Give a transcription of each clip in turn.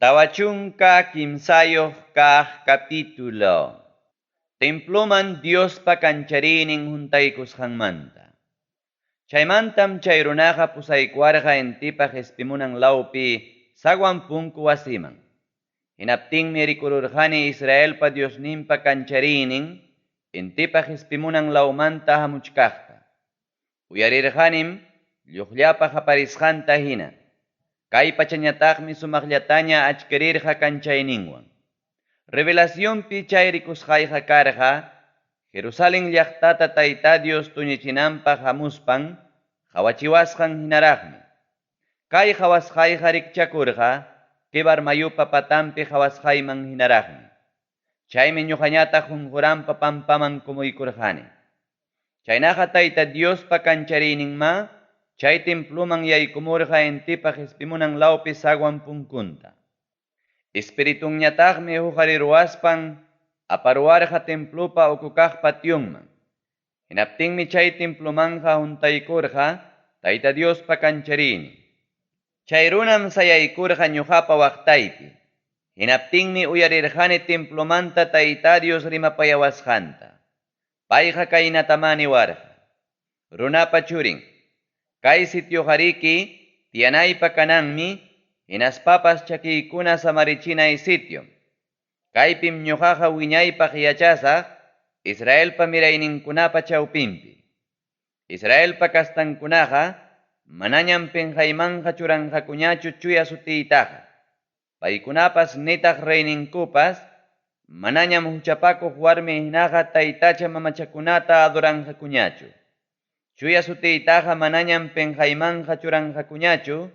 43 kaq capítulo. Temploman Diospa kanchariynin huntaykusqanmanta. Chaymantam chay runaqa pusaykuwarqa intipa qespimunan lawpi zaguan punku wasiman. Hinaptinmi rikururqani Israelpa Diosninpa kanchariynin intipa qespimunan lawmanta hamuchkaqta. Uyarirqanim lluqllapa qaparisqanta hina. Kay pachañataqmi sumaqllataña achkirirqa kanchayninwan. Revelacionpi chay rikusqayqa karqa, Jerusalén llaqtata Tayta Dios tuñichinanpaq hamuspan qawachiwasqan hinaraqmi. Kay qawasqayqa rikchakurqa Quebar mayupa patanpi qawasqayman hinaraqmi. Chaymi ñuqañataq qunquranpa pampaman kumuykurqani. Chaynaqa Tayta Diospa kanchariyninmá chay temploman yaykumurqa intipa qespimunan lawpi zaguan punkunta. Espiritunñataqmi huqariruwaspan aparuwarqa templopa uku kaq pationman. Hinaptinmi chay templomanqa huntaykurqa Tayta Diospa kanchariynin. Chay runam sayaykurqa ñuqapa waqtaypi. Hinaptinmi uyarirqani templomanta Tayta Dios rimapayawasqanta. Payqa kaynatamá niwarqa: Runapa churin, kay sitioqariki tiyanaypa kananmi, hinaspapas chakiykuna samarichinay sitiom. Kaypim ñuqaqa wiñaypaq yachasaq Israelpa mirayninkunapa chawpinpi. Israelpa kastankunaqa manañam penqaymanqa churanqakuñachu chuya sutiytaqa. Paykunapas nitaq reyninkupas manañam huchapakuq warmi hinaqa taytacha mamachakunata adoranqakuñachu. Chuya sutiytaqa manañam penqaymanqa churanqakuñachu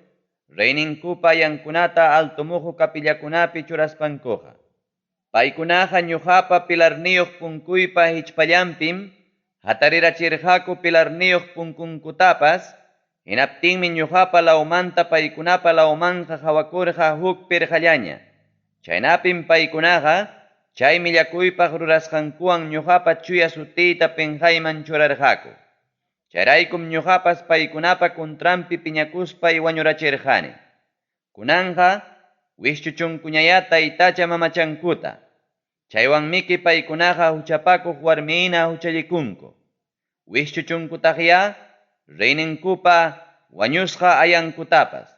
reyninkupa ayankunata alto muqu capillakunapi churaspankuqa. Paykunaqa ñuqapa pilarniyuq punkuypa hichpallanpim hatarirachirqaku pilarniyuq punkunkutapas, hinaptinmi ñuqapa lawmanta paykunapa lawmanqa qawakurqa huk pirqallaña. Chaynapim paykunaqa chay millakuypaq rurasqankuwan ñuqapa chuya sutiyta penqayman churarqaku. Chayraykum ñuqapas paykunapa contranpi piñakuspay wañurachirqani. Kunanqa wischuchunkuñayá taytacha mamachankuta. Chaywanmiki paykunaqa huchapakuq warmihina huchallikunku. Wischuchunkutaqyá reyninkupa wañusqa ayankutapas.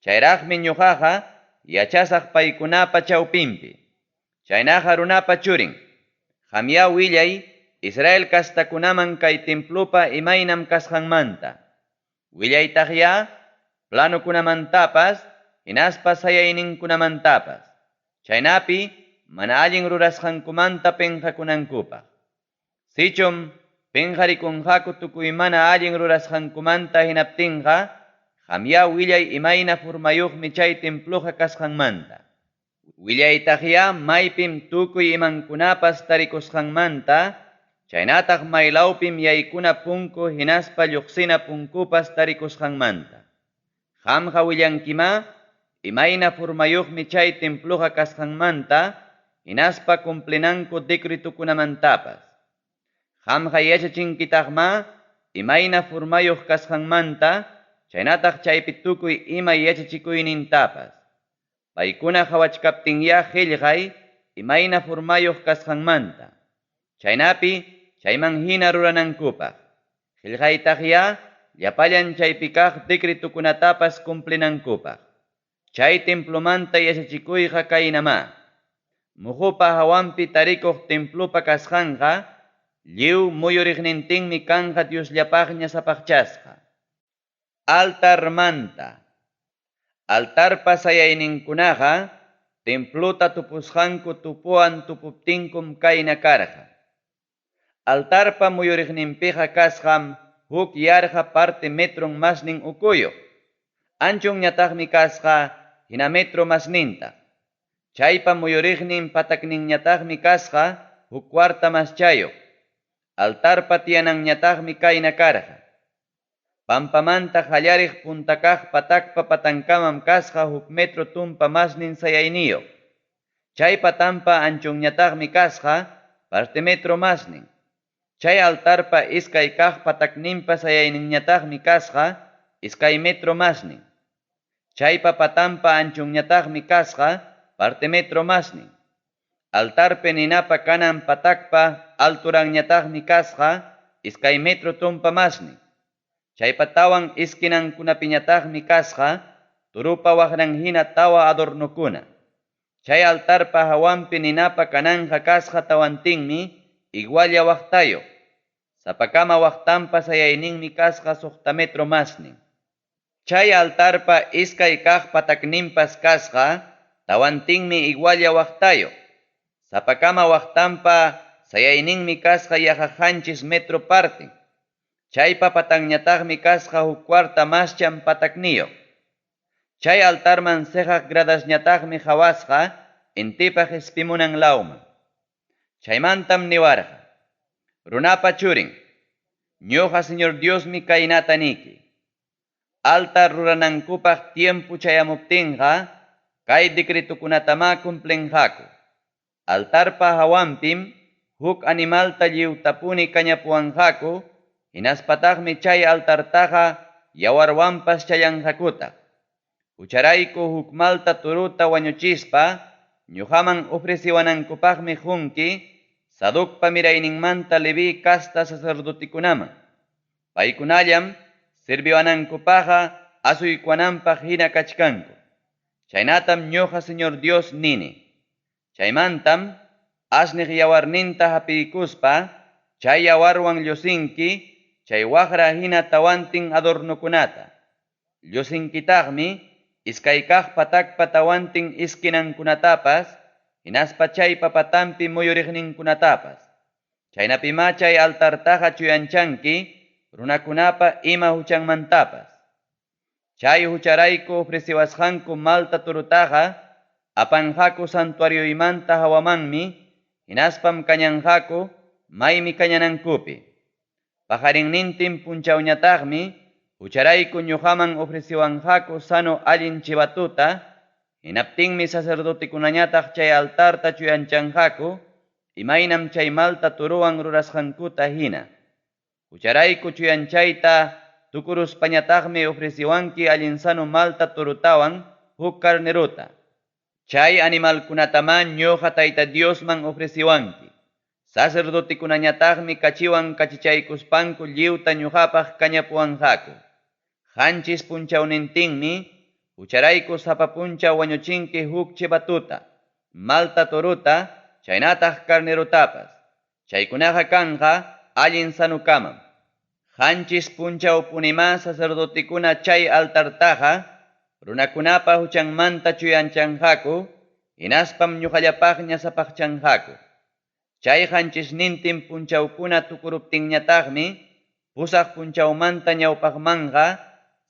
Chayraqmi ñuqaqa yachasaq paykunapa chawpinpi. Chaynaqa runapa churin, qamyá willay Israel kastakunaman kay templopa imaynam kasqanmanta. Willaytaqyá planokunamantapas hinaspa sayayninkunamantapas. Chaynapi mana allin rurasqankumanta penqakunankupaq. Sichum penqarikunqaku tukuy mana allin rurasqankumanta hinaptinqa, qamyá willay imayna formayuqmi chay temploqa kasqanmanta. Willaytaqyá maypim tukuy imankunapas tarikusqanmanta, chaynataq maylawpim yaykuna punku hinaspa lluqsina punkupas tarikusqanmanta. Qamqa willankimá imayna formayuqmi chay temploqa kasqanmanta hinaspa cumplinanku decretokunamantapas. Qamqa yachachinkitaqmá imayna formayuq kasqanmanta, chaynataq chaypi tukuy ima yachachikuynintapas. Paykuna qawachkaptinyá qillqay imayna formayuq kasqanmanta. Chaynapi chayman hina ruranankupaq. Qillqaytaqyá llapallan chaypi kaq decretokunatapas cumplinankupaq. Chay templomanta yachachikuyqa kaynamá. Muqupa hawanpi tarikuq templopa kasqanqa lliw muyuriqnintinmi kanqa Diosllapaqña sapaqchasqa. Altarmanta. Altarpa sayayninkunaqa templota tupusqanku tupuwan tupuptinkum kayna karqa. Altarpa muyuriqninpiqa kasqam huk yarqa parte metron masnin ukuyuq. Anchonñataqmi kasqa hina metro masnintaq. Chaypa muyuriqnin patakninñataqmi kasqa huk cuarta maschayuq. Altarpa tiyananñataqmi kayna karqa. Pampamanta qallariq punta kaq patakpa patankamam kasqa huk metro tumpa masnin sayayniyuq. Chay patanpa anchonñataqmi kasqa parte metro masnin. Chay altarpa iskay kaq patakninpa sayayninñataqmi kasqa iskay metro masnin. Chaypa patanpa anchonñataqmi kasqa parte metro masnin. Altarpi ninapa kanan patakpa alturanñataqmi kasqa 2 metro tumpa masnin. Chaypa tawan esquinankunapiñataqmi kasqa toropa waqran hina tawa adornokuna. Chay altarpa hawanpi ninapa kananqa kasqa tawantinmi igualla waqtayuq. Sapakama waqtanpa sayayninmi kasqa 6 metro masnin. Chay altarpa iskay kaq patakninpas kasqa tawantinmi igualla waqtayuq. Sapakama waqtanpa sayayninmi kasqa yaqa 7 metro parten. Chaypa patanñataqmi kasqa huk cuarta maschan patakniyuq. Chay altarman seqaq gradasñataqmi qawasqa intipa qespimunan lawman. Chaymantam niwarqa: Runapa churin, ñuqa Señor Diosmi kaynata niki: Altar ruranankupaq tiempo chayamuptinqa, kay decretokunatamá cumplinqaku. Altarpa hawanpim huk animalta lliwtapuni kañapuwanqaku, hinaspataqmi chay altartaqa yawarwanpas challanqakutaq. Hucharayku huk malta torota wañuchispa ñuqaman ofreciwanankupaqmi qunki Sadocpa mirayninmanta Leví casta sacerdotekunaman. Paykunallam sirviwanankupaqqa asuykuwananpaq hina kachkanku. Chaynatam ñuqa Señor Dios nini. Chaymantam asniq yawarninta hapiykuspa chay yawarwan llusinki chay waqra hina tawantin adornokunata. Llusinkitaqmi iskay kaq patakpa tawantin esquinankunatapas, hinaspa chaypa patanpi muyuriqninkunatapas. Chaynapimá chay altartaqa chuyanchanki runakunapa ima huchanmantapas. Chay hucharayku ofreciwasqanku malta torotaqa apanqaku santuarioymanta hawamanmi, hinaspam kañanqaku maymi kañanankupi. Paqarinnintin punchawñataqmi hucharayku ñuqaman ofreciwanqaku sano allin chivatuta, hinaptinmi sacerdotekunañataq chay altarta chuyanchanqaku, imaynam chay malta torowan rurasqankuta hina. Hucharayku chuyanchayta tukuruspañataqmi ofreciwanki allin sano malta torotawan huk carnerota. Chay animalkunatamá ñuqa Tayta Diosman ofreciwanki. Sacerdotekunañataqmi kachiwan kachichaykuspanku lliwta ñuqapaq kañapuwanqaku. 7 punchawnintinmi hucharayku sapa punchaw wañuchinki huk chivatuta, malta torota, chaynataq carnerotapas. Chaykunaqa kanqa allin sanukamam. 7 punchawpunimá sacerdotekuna chay altartaqa runakunapa huchanmanta chuyanchanqaku, hinaspam ñuqallapaqña sapaqchanqaku. Chay 7nintin punchawkuna tukuruptinñataqmi 8 punchawmanta ñawpaqmanqa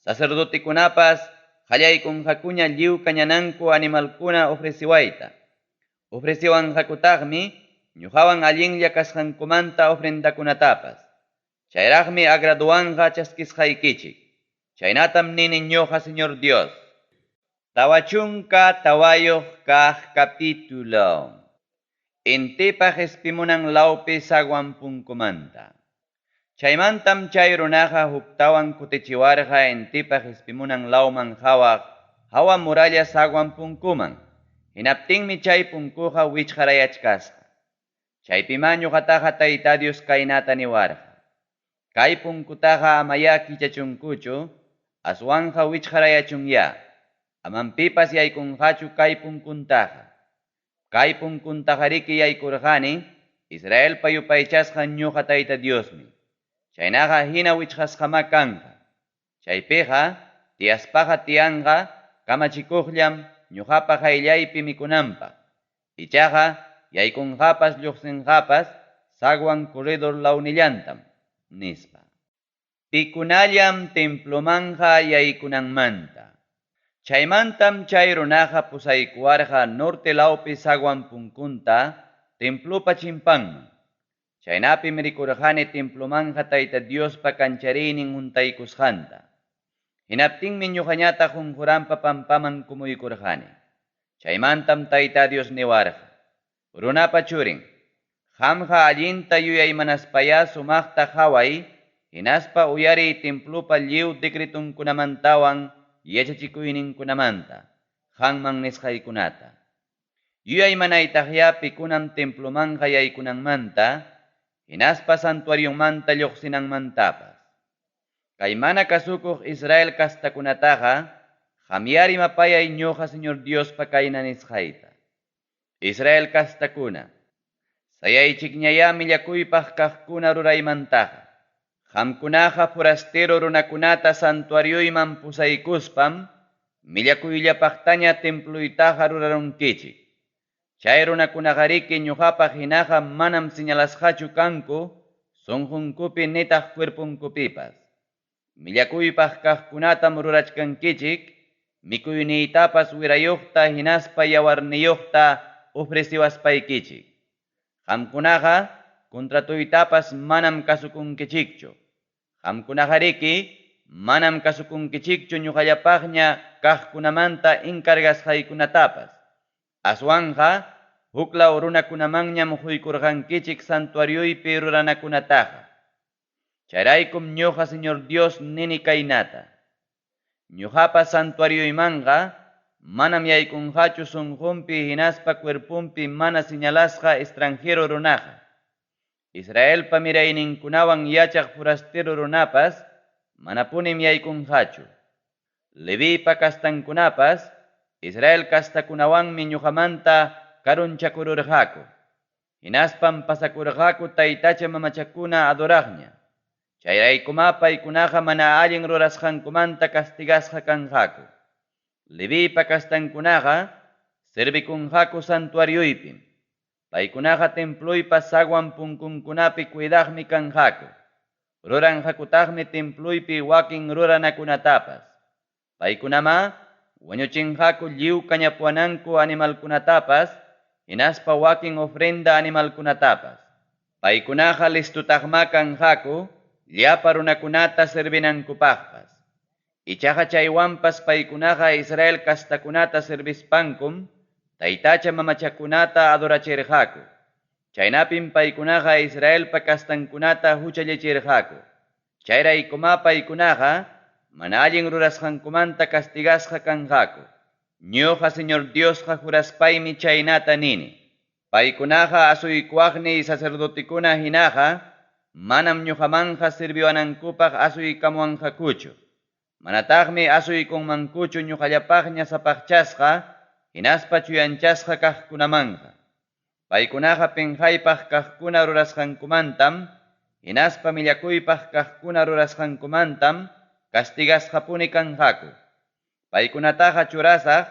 sacerdotekunapas qallaykunqakuña lliw kañananku animalkuna ofreciwayta. Ofreciwanqakutaqmi ñuqawan allinlla kasqankumanta ofrendakunatapas. Chayraqmi agraduwanqa chaskisqaykichik. Chaynatam nini ñuqa Señor Dios. 44 kaq capítulo. Intipa qespimunan lawpi zaguan punkumanta. Chaymantam chay runaqa huktawan kutichiwarqa intipa qespimunan lawman qawaq hawa muralla zaguan punkuman. Hinaptinmi chay punkuqa wichqarayachkasqa. Chaypimá ñuqataqa Tayta Dios kaynata niwarqa: Kay punkutaqa amayá kichachunkuchu, aswanqa wichqarayachunyá. Amam pipas yaykunqachu kay punkuntaqa. Kay punkuntaqariki yaykurqani Israelpa yupaychasqan ñuqa Tayta Diosmi. Chaynaqa hina wichqasqamá kanqa. Chaypiqa tiyaspaqa tiyanqa kamachikuqllam ñuqapa qayllaypi mikunanpaq. Ichaqa yaykunqapas lluqsinqapas zaguan corredor lawnillantam, nispa. Pikunallam templomanqa yaykunanmanta. Chaymantam chay runaqa pusaykuwarqa norte lawpi zaguan punkunta templopa chimpanman. Chaynapim rikurqani templomanqa Tayta Diospa kanchariynin huntaykusqanta. Hinaptinmi ñuqañataq qunquranpa pampaman kumuykurqani. Chaymantam Tayta Dios niwarqa: Runapa churin, qamqa allinta yuyaymanaspayá sumaqta qaway, hinaspa uyariy templopa lliw decretonkunamantawan yachachikuyninkunamanta qanman nisqaykunata. Yuyaymanaytaqyá pikunam templomanqa yaykunanmanta hinaspa santuarionmanta lluqsinanmantapas. Kay mana kasukuq Israel castakunataqa qamyá rimapayay ñuqa Señor Diospa kayna nisqayta. Israel castakuna, sayaychikñayá millakuypaq kaqkuna ruraymantaqa. Qamkunaqa forastero runakunata santuarioyman pusaykuspam millakuyllapaqtaña temploytaqa rurarunkichik. Chay runakunaqariki ñuqapaq hinaqa manam señalasqachu kanku sunqunkupi nitaq cuerponkupipas. Millakuypaq kaqkunatam rurachkankichik, mikuyniytapas wirayuqta hinaspa yawarniyuqta ofrecewaspaykichik. Qamkunaqa contratoytapas manam kasukunkichikchu. Qamkunaqariki manam kasukunkichikchu ñuqallapaqña kaqkunamanta encargasqaykunatapas. Aswanqa huklaw runakunamanñam quykurqankichik santuarioypi ruranakunataqa. Chayraykum ñuqa Señor Dios nini kaynata: Ñuqapa santuarioymanqa manam yaykunqachu sunqunpi hinaspa cuerponpi mana señalasqa extranjero runaqa. Israelpa mirayninkunawan yachaq forastero runapas manapunim yaykunqachu. Leviypa castankunapas Israel castakunawanmi ñuqamanta karunchakururqaku. Hinaspam pasakurqaku taytacha mamachakuna adoraqña. Chayraykumá paykunaqa mana allin rurasqankumanta castigasqa kanqaku. Leviypa castankunaqa servikunqaku santuarioypim. Paykunaqa temploypa zaguan punkunkunapi cuidaqmi kanqaku. Ruranqakutaqmi temploypi wakin ruranakunatapas. Paykunamá wañuchinqaku lliw kañapuwananku animalkunatapas hinaspa wakin ofrenda animalkunatapas. Paykunaqa listutaqmá kanqaku llapa runakunata servinankupaqpas. Ichaqa chaywanpas paykunaqa Israel castakunata servispankum taytacha mamachakunata adorachirqaku. Chaynapim paykunaqa Israelpa castankunata huchallichirqaku. Chayraykumá paykunaqa mana allin rurasqankumanta castigasqa kanqaku. Ñuqa Señor Diosqa juraspaymi chaynata nini. Paykunaqa asuykuwaqniy sacerdotekuna hinaqa manam ñuqamanqa serviwanankupaq asuykamuwanqakuchu. Manataqmi asuykunmankuchu ñuqallapaqña sapaqchasqa hinaspa chuyanchasqa kaqkunamanqa. Paykunaqa pinqaypaq kaqkuna rurasqankumantam hinaspa millakuypaq kaqkuna rurasqankumantam castigasqapuni kanqaku. Paykunataqa churasaq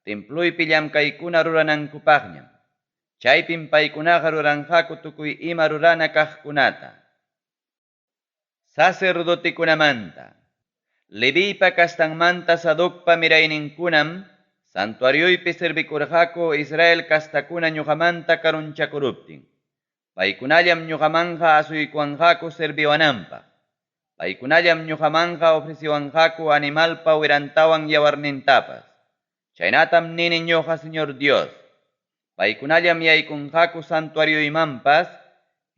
temploypi llamkaykuna ruranankupaqñam. Chaypim paykunaqa ruranqaku tukuy ima rurana kaqkunata. Sacerdotekunamanta. Leviypa castanmanta Sadocpa mirayninkunam santuarioypi servikurqaku Israel castakuna ñuqamanta karunchakuruptin. Paykunallam ñuqamanqa asuykuwanqaku serviwananpaq. Paykunallam ñuqamanqa ofreciwanqaku animalpa wirantawan yawarnintapas. Chaynatam nini ñuqa Señor Dios. Paykunallam yaykunqaku santuarioymanpas,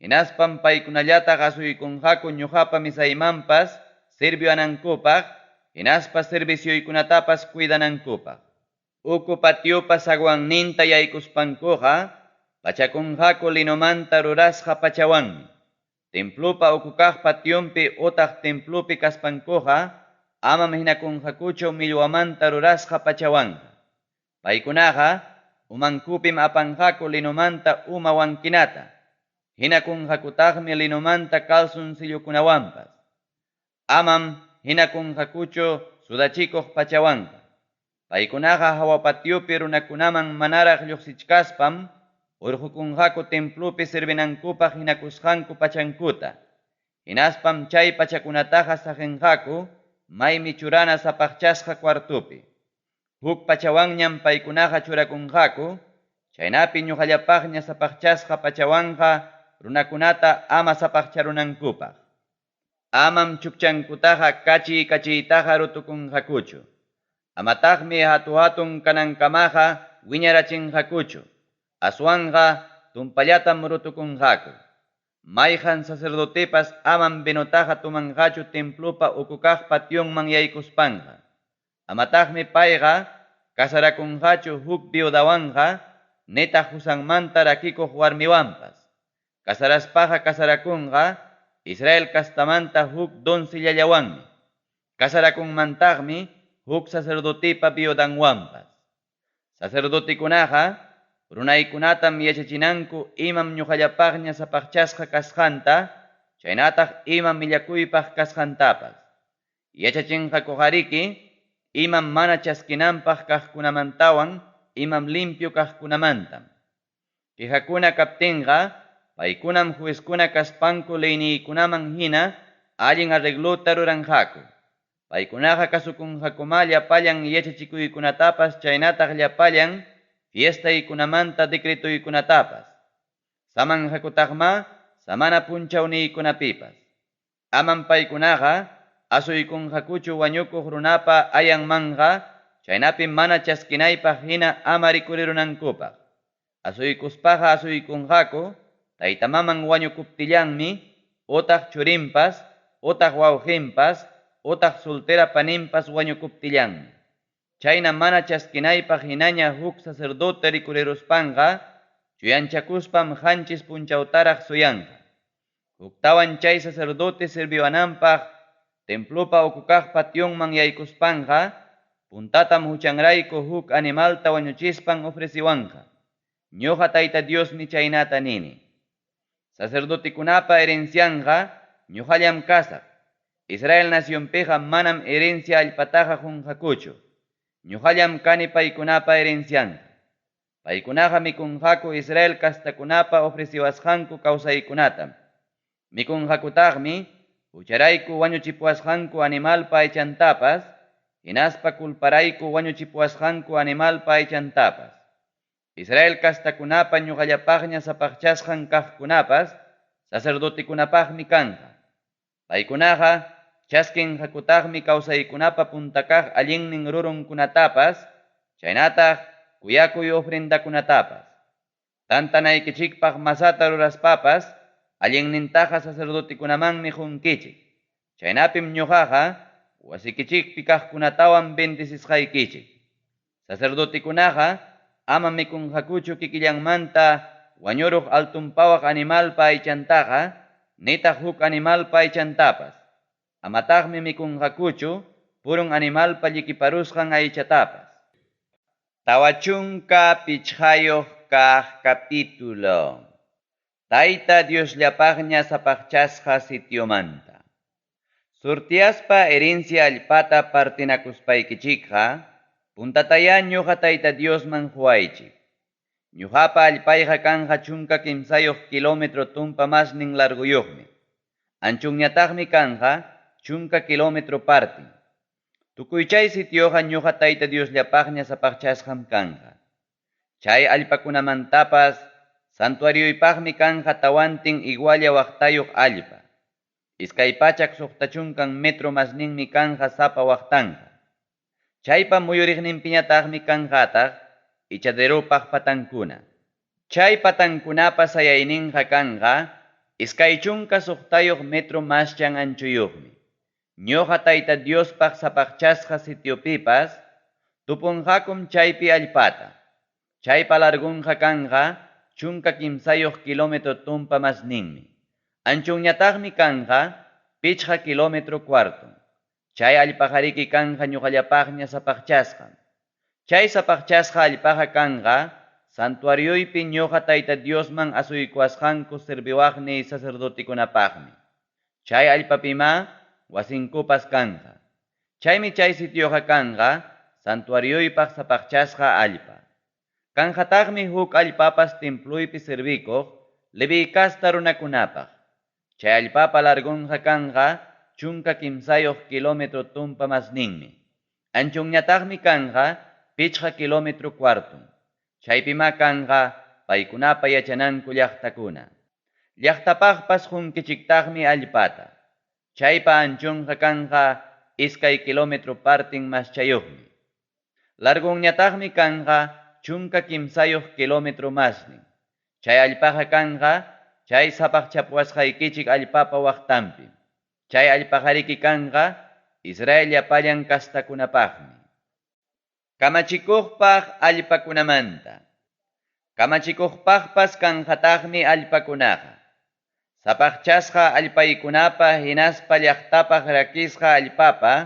hinaspam paykunallataq asuykunqaku ñuqapa misaymanpas serviwanankupaq, hinaspa servicioykunatapas cuidanankupaq. Uku patiopa zaguanninta yaykuspankuqa pachakunqaku linomanta rurasqa pachawanmi. Templopa uku kaq pationpi utaq templopi kaspankuqa amam hinakunqakuchu millwamanta rurasqa pachawanqa. Paykunaqa umankupim apanqaku linomanta uma wankinata. Hinakunqakutaqmi linomanta calzoncillokunawanpas. Amam hinakunqakuchu sudachikuq pachawanqa. Paykunaqa hawa patiopi runakunaman manaraq lluqsichkaspam hurqukunqaku templopi servinankupaq hinakusqanku pachankuta. Hinaspam chay pachakunataqa saqinqaku maymi churana sapaqchasqa cuartopi. Huk pachawanñam paykunaqa churakunqaku, chaynapi ñuqallapaqña sapaqchasqa pachawanqa runakunata ama sapaqcharunankupaq. Amam chukchankutaqa kachiy kachiytaqa rutukunqakuchu. Amataqmi hatu-hatun kanankamaqa wiñarachinqakuchu. Aswanqa tumpallatam rutukunqaku. Mayqan sacerdotepas amam vinotaqa tomanqachu templopa uku kaq pationman yaykuspanqa. Amataqmi payqa casarakunqachu huk viudawanqa nitaq husanmanta rakikuq warmiwanpas. Casaraspaqa casarakunqa Israel castamanta huk doncellallawanmi. Casarakunmantaqmi huk sacerdotepa viudanwanpas. Sacerdotekunaqa runaykunatam yachachinanku imam ñuqallapaqña sapaqchasqa kasqanta, chaynataq imam millakuypaq kasqantapas. Yachachinqakuqariki imam mana chaskinanpaq kaqkunamantawan imam limpio kaqkunamantam. Quejakuna kaptinqa, paykunam juezkuna kaspanku leyniykunaman hina allin arreglota ruranqaku. Paykunaqa kasukunqakumá llapallan yachachikuykunatapas chaynataq llapallan fiestaykunamanta decretoykunatapas. Samanqakutaqmá samana punchawniykunapipas. Amam paykunaqa asuykunqakuchu wañukuq runapa ayanmanqa, chaynapi mana chaskinaypaq hina ama rikurirunankupaq. Asuykuspaqa asuykunqaku taytamaman wañukuptillanmi, otaq churinpas, otaq wawqinpas, otaq soltera paninpas wañukuptillanmi. Chayna mana chaskinaypaq hinaña huk sacerdote rikuriruspanqa, chuyanchakuspam qanchis punchawtaraq suyanqa. Huktawan chay sacerdote sirviwananpaq templopa ukukaq pationman yaykuspanqa, puntatam huchanrayku huk animalta wañuchispan ofreciwanqa. Ñuqa Tayta Diosmi chaynata nini. Sacerdotekunapa herencianqa ñuqallam kasaq. Israel nacionpiqa manam herencia allpataqa qunqakuchu. Ñuqallam kani paykunapa herencianqa. Paykunaqa mikunqaku Israel castakunapa ofreciwasqanku kawsaykunatam. Mikunqakutaqmi hucharayku wañuchipuwasqanku animalpa aychantapas, hinaspa culparayku wañuchipuwasqanku animalpa aychantapas. Israel castakunapa ñuqallapaqña sapaqchasqan kaqkunapas sacerdotekunapaqmi kanqa. Paykunaqa chaskinqakutaqmi kawsaykunapa punta kaq allinnin rurunkunatapas, chaynataq kuyakuy ofrendakunatapas. Tantanaykichikpaq masata ruraspapas, allinnintaqa sacerdotekunamanmi qunkichik. Chaynapim ñuqaqa wasikichikpi kaqkunatawan bendecisqaykichik. Sacerdotekunaqa ama mikunqakuchu kikillanmanta wañuruq altunpawaq animalpa aychantaqa, nitaq huk animalpa aychantapas. Amataqmi mikunqakuchu purun animalpa llikiparusqan aychatapas. 45 kaq capítulo. Tayta Diosllapaqña sapaqchasqa sitiomanta. Surtiaspa herencia allpata partinakuspaykichikqa, puntatayá ñuqa Tayta Diosman quwaychik. Ñuqapa allpayqa kanqa 13 kilómetro tumpa masnin larguyuqmi. Anchunñataqmi kanqa 10 kilómetro partin. Tukuy chay sitioqa ñuqa Tayta Diosllapaqña sapaqchasqam kanqa. Chay allpakunamantapas santuarioypaqmi kanqa tawantin igualla waqtayuq allpa. 260 metro masninmi kanqa sapa waqtanqa. Chaypa muyuriqninpiñataqmi kanqataq ichaderopaq patankuna. Chay patankunapa sayayninqa kanqa 26 metro maschan anchuyuqmi. Ñuqa Tayta Diospaq sapaqchasqa sitiopipas tupunqakum chaypi allpata. Chaypa largunqa kanqa 13 kilómetro tumpa masninmi. Anchunñataqmi kanqa 5 kilómetro cuarto. Chay allpaqariki kanqa ñuqallapaqña sapaqchasqam. Chay sapaqchasqa allpaqa kanqa santuarioypi ñuqa Tayta Diosman asuykuwasqanku serviwaqniy sacerdotekunapaqmi. Chay allpapimá wasinkupas kanqa. Chaymi chay sitioqa kanqa santuarioypaq sapaqchasqa allpa. Kanqataqmi huk allpapas temploypi servikuq Leví casta runakunapaq. Chay allpapa largunqa kanqa 13 kilómetro tumpa masninmi. Anchunñataqmi kanqa 5 kilómetro cuarto. Chaypimá kanqa paykunapa yachananku llaqtakuna. Llaqtapaqpas qunkichiktaqmi allpata. Chaypa anchunqa kanqa 2 kilómetro partin maschayuqmi. Largunñataqmi kanqa 13 kilómetro masnin. Chay allpaqa kanqa chay sapaqchapuwasqaykichik allpapa waqtanpi. Chay allpaqariki kanqa Israel llapallan kastakunapaqmi. Kamachikuqpaq allpakunamanta. Kamachikuqpaqpas kanqataqmi allpakunaqa. Sapaqchasqa allpaykunapa hinaspa llaqtapaq rakisqa allpapa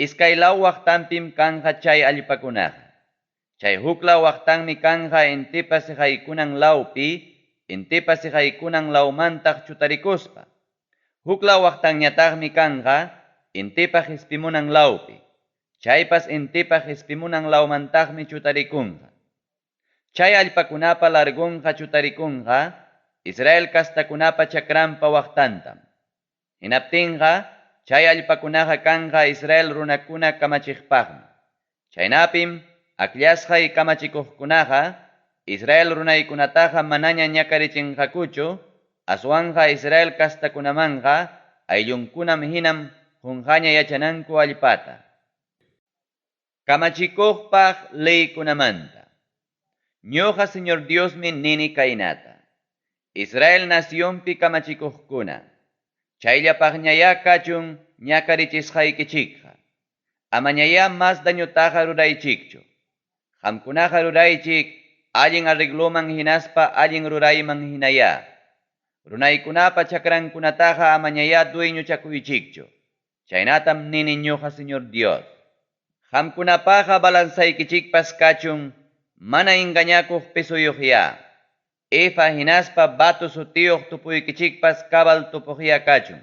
iskay law waqtanpim kanqa chay allpakunaqa. Chay huklaw waqtanmi kanqa intipa siqaykunan lawpi, intipa siqaykunan lawmantaq chutarikuspa. Huklaw waqtanñataqmi kanqa intipa qispimunan lawpi. Chaypas intipa qispimunan lawmantaqmi chutarikunqa. Chay allpakunapa largonqa chutarikunqa Israel castakunapa chakranpa waqtantam. Hinaptinqa chay allpakunaqa kanqa Israel runakuna kamachiqpaqmi. Chaynapim akllasqay kamachikuqkunaqa Israel runaykunataqa manaña ñakarichinqakuchu, aswanqa Israel castakunamanqa ayllunkunam hinam qunqaña yachananku allpata. Kamachikuqpaq leykunamanta. Ñuqa Señor Diosmi nini kaynata: Israel nacionpi kamachikuqkuna, chayllapaqñayá kachun ñakarichisqaykichikqa. Amañayá mas dañotaqa ruraychikchu. Qamkunaqa ruraychik allin arregloman hinaspa allin rurayman hinayá. Runaykunapa chakrankunataqa amañayá dueñochakuychikchu. Chaynatam nini ñuqa Señor Dios. Qamkunapaqa balanzaykichikpas kachun mana engañakuq pesoyuqyá. Efa hinaspa bato sutiyuq tupuykichikpas cabal tupuqyá kachun.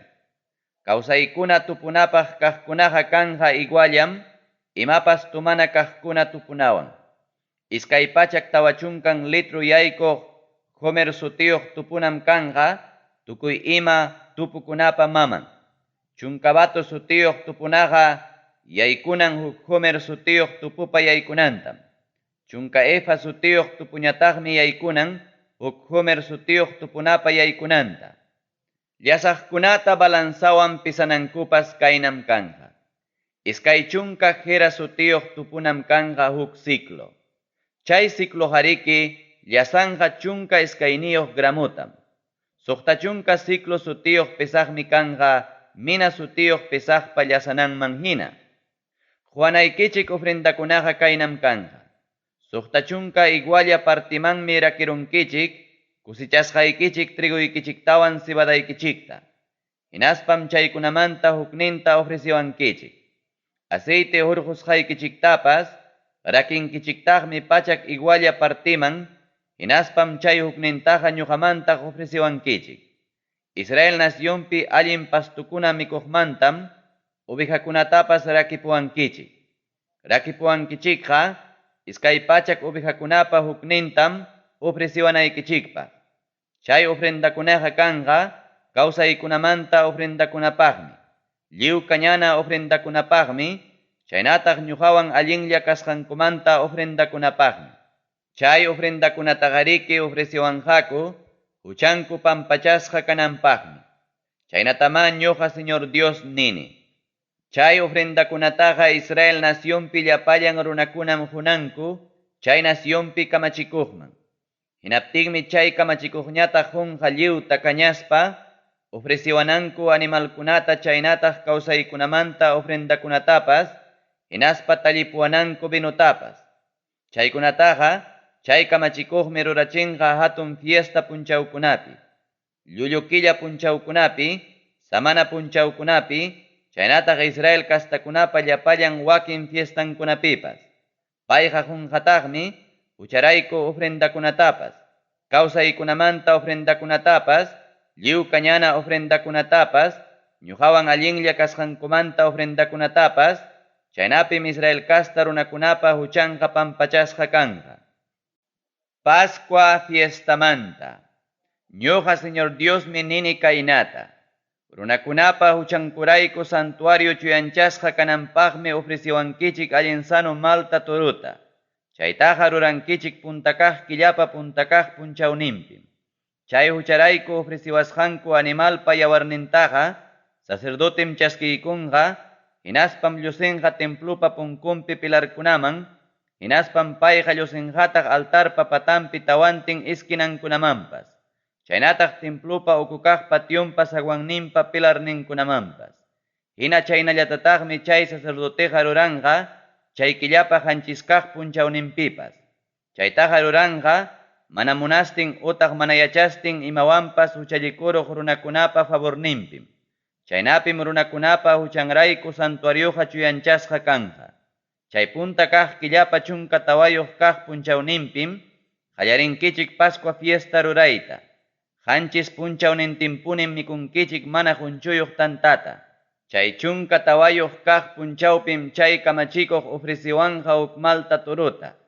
Kawsaykuna tupunapaq kaqkunaqa kanqa iguallam imapas tumana kaqkuna tupunawan. 240 litro yaykuq homer sutiyuq tupunam kanqa tukuy ima tupukunapa maman. 10 bato sutiyuq tupunaqa yaykunan huk homer sutiyuq tupupa yaykunantam. 10 efa sutiyuq tupuñataqmi yaykunan huk homer sutiyuq tupunapa yaykunanta. Llasaqkunata balanzawan pisanankupas kaynam kanqa. 20 gera sutiyuq tupunam kanqa huk ciclo. Chay cicloqariki llasanqa 12 gramutam. 60 ciclo sutiyuq pesaqmi kanqa mina sutiyuq pesaqpa llasananman hina. Quwanaykichik ofrendakunaqa kaynam kanqa. 60 igualla partimanmi rakirunkichik cosechasqaykichik trigoykichiktawan cebadaykichikta. Hinaspam chaykunamanta hukninta ofrecewankichik. Aceite hurqusqaykichiktapas rakinkichiktaqmi 100 igualla partiman, hinaspam chay huknintaqa ñuqamantaq ofrecewankichik. Israel nacionpi allin pastukuna mikuqmantam ovejakunatapas rakipuwankichik. Rakipuwankichikqa 200 ovejakunapa huknintam ofrecewanaykichikpaq. Chay ofrendakunaqa kanqa kawsaykunamanta ofrendakunapaqmi, lliw kañana ofrendakunapaqmi, chaynataq ñuqawan allinlla kasqankumanta ofrendakunapaqmi. Chay ofrendakunataqariki ofrecewanqaku huchanku pampachasqa kananpaqmi. Chaynatamá ñuqa Señor Dios nini. Chay ofrendakunataqa Israel nacionpi llapallan runakunam qunanku chay nacionpi kamachikuqman. Hinaptinmi chay kamachikuqñataq qunqa lliwta kañaspa ofrecewananku animalkunata chaynataq kawsaykunamanta ofrendakunatapas, hinaspa tallipuwananku vinotapas. Chaykunataqa chay kamachikuqmi rurachinqa hatun fiesta punchawkunapi, llullu killa punchawkunapi, samana punchawkunapi, chaynataq Israel castakunapa llapallan wakin fiestankunapipas. Payqa qunqataqmi hucharayku ofrendakunatapas, kawsaykunamanta ofrendakunatapas, lliw kañana ofrendakunatapas, ñuqawan allinlla kasqankumanta ofrendakunatapas, chaynapim Israel casta runakunapa huchanqa pampachasqa kanqa. Pascua fiestamanta. Ñuqa Señor Diosmi nini kaynata: Runakunapa huchankurayku santuario chuyanchasqa kananpaqmi ofrecewankichik allin sano malta torota. Chaytaqa rurankichik punta kaq killapa punta kaq punchawninpim. Chay hucharayku ofrecewasqanku animalpa yawarnintaqa sacerdotem chaskiykunqa, hinaspam llusinqa templopa punkunpi pilarkunaman, hinaspam payqa llusinqataq altarpa patanpi tawantin esquinankunamanpas, chaynataq templopa ukukaq pationpa zaguanninpa pilarninkunamanpas. Hina chaynallatataqmi chay sacerdoteqa ruranqa chay killapa qanchis kaq punchawninpipas. Chaytaqa ruranqa mana munastin utaq mana yachastin imawanpas huchallikuruq runakunapa favorninpim. Chaynapim runakunapa huchanrayku santuarioqa chuyanchasqa kanqa. Chay punta kaq killapa 14 kaq punchawninpim qallarinkichik Pascua fiesta rurayta. 7 punchawnintinpunim mikunkichik mana qunchuyuq tantata. Chay 14 kaq punchawpim chay kamachikuq ofreciwanqa huk malta turuta.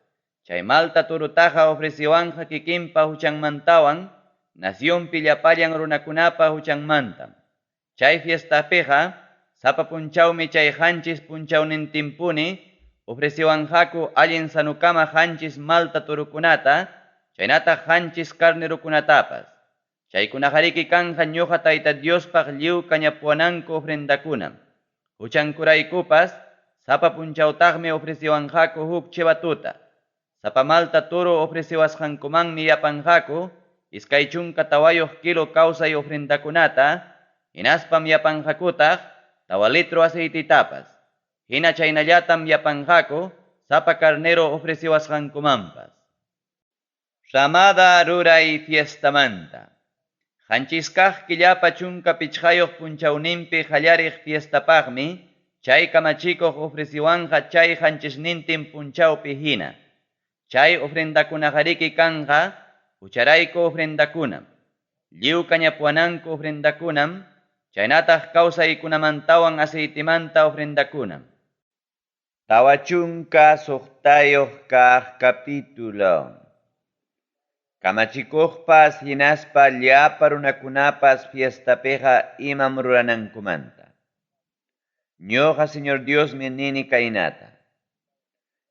Chay malta turutaqa ofreciwanqa kikinpa huchanmantawan nacionpi llapallan runakunapa huchanmantam. Chay fiestapiqa sapa punchawmi chay 7 punchawnintinpuni ofreciwanqaku allin sanukama 7 malta turukunata, chaynataq 7 carnerokunatapas. Chaykunaqariki kanja ñuqa Tayta Diospaq lliw kañapuwananku ofrendakunam. Huchankuraykupas sapa punchawtaqmi ofreciwanqaku huk chivatuta. Sapa malta turu ofreciwasqankumanmi yapanqaku 24 kilo kawsay ofrendakunata, hinaspam yapanqakutaq 4 litro aceititapas. Hina chaynallatam yapanqaku sapa carnero ofreciwasqankumanpas. Ramada ruray fiestamanta. 7 kaq killapa 15 punchawninpi qallariq fiestapaqmi chay kamachikuq ofreciwanqa chay 7 punchawpi hina. Chay ofrendakunaqariki kanqa hucharayku ofrendakunam, lliw kañapuwananku ofrendakunam, chaynataq kawsaykunamantawan aceitimanta ofrendakunam. 46 kaq capítulo. Kamachikuqpas hinaspa llapa runakunapas fiestapiqa imam ruranankumanta. Ñuqa Señor Diosmi nini kaynata.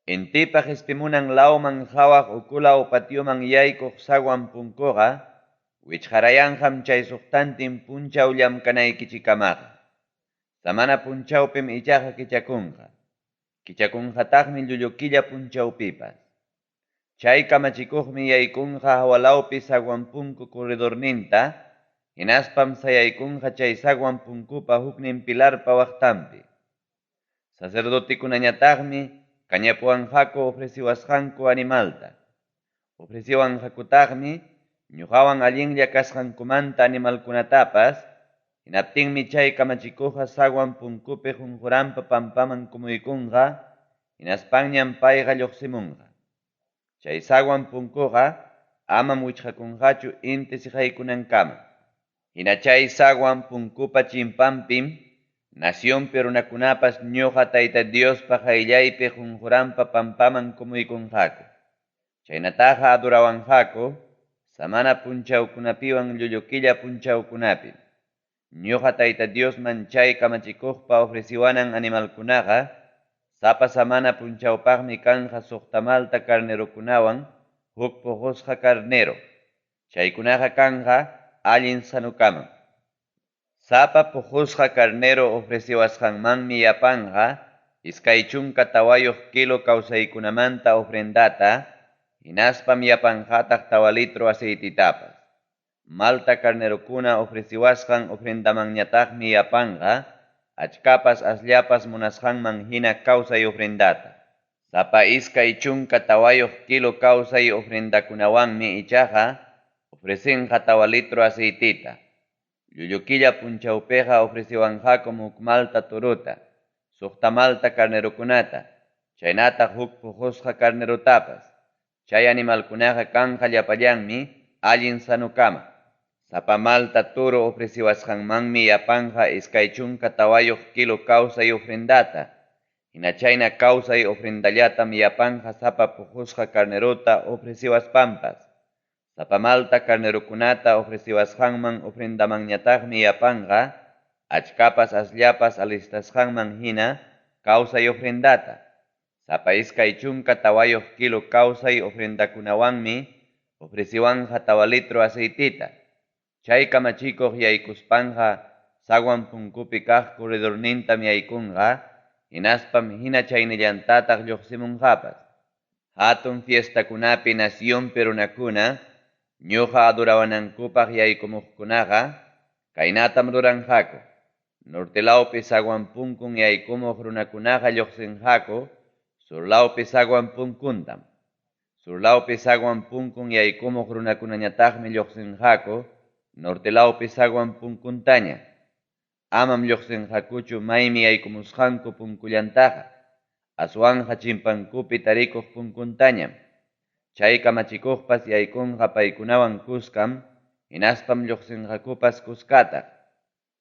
Intipa qispimunan lawman qhawaq ukulaw patioman yaykuq zaguan punkuqa wichqarayanqam chay 6 punchaw llamkanaykichikamaqa. Samana punchawpim ichaqa kichakunqa. Kichakunqataqmi llullu killa punchawpipas. Chay kamachikuqmi yaykunqa hawalawpi zaguan punku corredorninta, hinaspam sayaykunqa chay zaguan punkupa huknin pilarpa waqtanpi. Sacerdotikunañataqmi kañapuwanqaku ofreciwasqanku animalta. Ofreciwanqakutaqmi ñuqawan allinlla kasqankumanta animalkunatapas, hinaptinmi chay kamachikuqqa zaguan punkupi qunquranpa pampaman kumuykunqa, hinaspanñam payqa lluqsimunqa. Chay zaguan punkuqa amam wichqakunqachu inti siqaykunankama. Hina chay zaguan punkupa chimpanpim nacionpi runakunapas ñuqa Tayta Diospa qayllaypi qunquranpa pampaman kumuykunqaku. Chaynataqa adorawanqaku samana punchawkunapiwan llullu killa punchawkunapi. Ñuqa Tayta Diosman chay kamachikuqpa ofreciwanan animalkunaqa sapa samana punchawpaqmi kanja 6 malta carnerokunawan huk puqusqa carnero. Chaykunaqa kanja allin sanukaman. Sapa puqusqa carnero ofreciwasqanmanmi yapanja 24 kilo kawsaykunamanta ofrendata, hinaspam yapanqataq 4 litro aceititapas. Malta carnerokuna ofreciwasqan ofrendamanñataqmi yapanja achkapas asllapas munasqanman hina kawsay ofrendata. Sapa 24 kilo kawsay ofrendakunawanmi ichaqa ofrecinqa 4 litro aceitita. Llullu killa punchawpiqa ofreciwanqakum huk malta turuta, 6 malta carnerokunata, chaynataq huk puqusqa carnerotapas. Chay animalkunaqa kanja llapallanmi allin sanukama. Sapa malta turu ofreciwasqanmanmi yapanja 24 kilo kawsay ofrendata. Hina chayna kawsay ofrendallatam yapanja sapa puqusqa carnerota ofreciwaspampas. Sapa malta carnerokunata ofreciwasqanman ofrendamanñataqmi yapanja achkapas asllapas alistasqanman hina kawsay ofrendata. Sapa 24 kilo kawsay ofrendakunawanmi ofreciwanja 4 litro aceitita. Chay kamachikuq yaykuspanja zaguan punkupi kaq corredornintam yaykunqa, hinaspam hina chaynillantataq lluqsimunqapas. Hatun fiestakunapi nacionpi runakuna, ñuqa adorawanankupaq yaykumuqkunaqa, kaynatam ruranqaku. Norte lawpi zaguan punkun yaykumuq runakunaqa lluqsinqaku, Surlawpi zaguan punkuntam. Surlawpi zaguan punkun yaykumuq runakunañataqmi lluqsinqaku nortelawpi zaguan punkuntaña. Amam lluqsinqakuchu maymi yaykumusqanku punkullantaqa, aswanqa chimpankupi tarikuq punkuntañam. Chay kamachikuqpas yaykunqa paykunawan kuskam, hinaspam lluqsinqakupas kuskataq.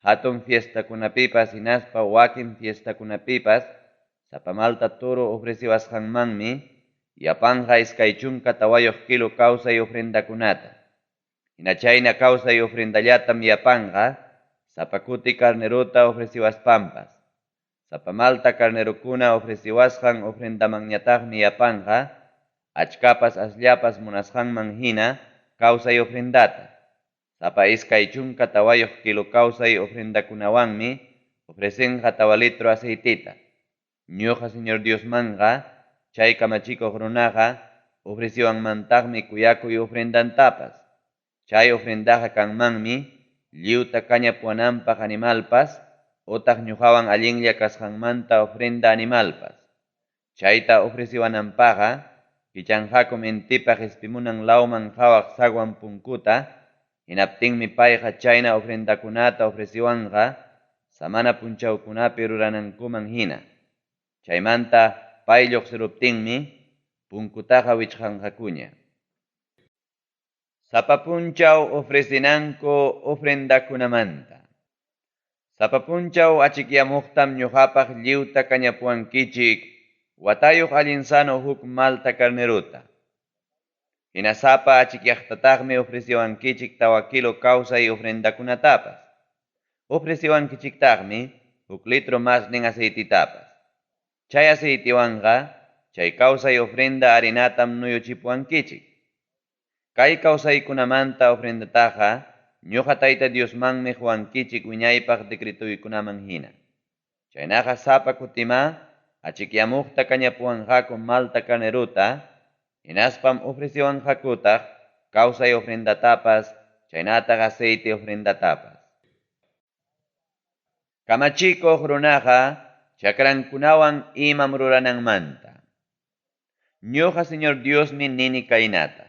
Hatun fiestakunapipas hinaspa wakin fiestakunapipas sapa malta toro ofreciwasqanmanmi yapanqa 24 kilo kawsay ofrendakunata. Hina chayna kawsay ofrendallatam yapanqa sapa kuti carnerota ofreciwaspampas. Sapa malta carnerokuna ofreciwasqan ofrendamanñataqmi yapanqa achkapas asllapas munasqanman hina kawsay ofrendata. Sapa 24 kilo kawsay ofrendakunawanmi ofrecenqa 4 litro aceitita. Ñuqa Señor Diosmanqa chay kamachikuq runaqa ofreciwanmantaqmi kuyakuy ofrendantapas. Chay ofrendaqa kanmanmi lliwta kañapuwananpaq animalpas otaq ñuqawan allinlla kasqanmanta ofrenda animalpas. Chayta ofreciwananpaqqa kichanqakum intipa qispimunan lawman qawaq zaguan punkuta, hinaptinmi payqa chayna ofrendakunata ofreciwanqa samana punchawkunapi ruranankuman hina. Chaymanta pay lluqsiruptinmi punkutaqa wichqanqakuña. Sapa punchaw ofrecinanku ofrendakunamanta. Sapa punchaw achikyamuqtam ñuqapaq lliwta kañapuwankichik watayuq allin sano huk malta carnerota. Hina sapa achikyaqtataqmi ofreciwankichik 4 kilo kawsay ofrendakunatapas. Ofreciwankichiktaqmi huk litro masnin aceititapas. Chay aceitiwanqa chay kawsay ofrenda harinatam nuyuchipuwankichik. Kay kawsaykunamanta ofrendataqa ñuqa Tayta Diosmanmi quwankichik wiñaypaq decretuykunaman hina. Chaynaqa sapa kutima achikyamuqta kañapuwanqaku malta carnerota, hinaspam ofreciwanqakutaq kawsay ofrendatapas, chaynataq aceite ofrendatapas. Kamachikuq runaqa chakrankunawan imam rurananmanta. Ñuqa Señor Diosmi nini kaynata.